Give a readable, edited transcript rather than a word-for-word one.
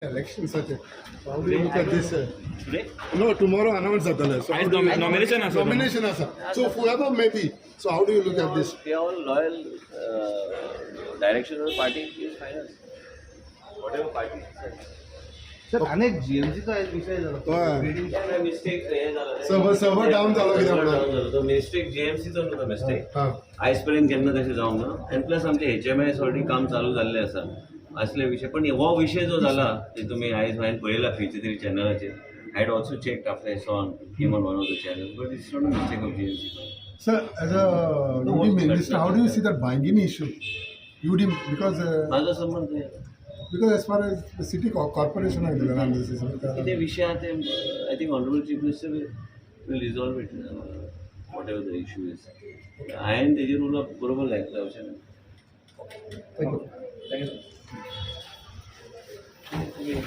इलेक्शन्साचे, how do you look at this? Today? No, tomorrow announce जातलें. So आयज nomination आसा. Nomination आसा, so whoever may be, so how do you look at this? We are all loyal. Direction of the party is final. Whatever party decides. Sir, अनेक जीएमसीचा एक विषय झाला. हय. Mistake हे झाला. Server down झालो कित्याक म्हणून? झालो तो मिस्टेक, जीएमसीचो न्हू तो मिस्टेक. हां. आयज पर्यंत केन्ना तशें जावंक ना आनी प्लस आमचे एचएमआयएस ऑलरेडी काम चालू जाल्लें आसा असले विशय. पण हो विशय जो जाला ते तुमी आयज हांवें पळयला खंयच्या तरी चॅनलाचेर. I had also check after I saw came on one of the channel, but it's not a mistake of GMC. Sir, as a UD minister, how do you see that Baingini issue? UD, because म्हाजो संबंद खंय? Because as far as the city corporation आहे दिलं ना. कितें विशय आहा ते I think honourable Chief Minister will resolve it, whatever the issue is. हांवें तेजेर उलोवप बरोबर लायक जावचें ना. Thank you.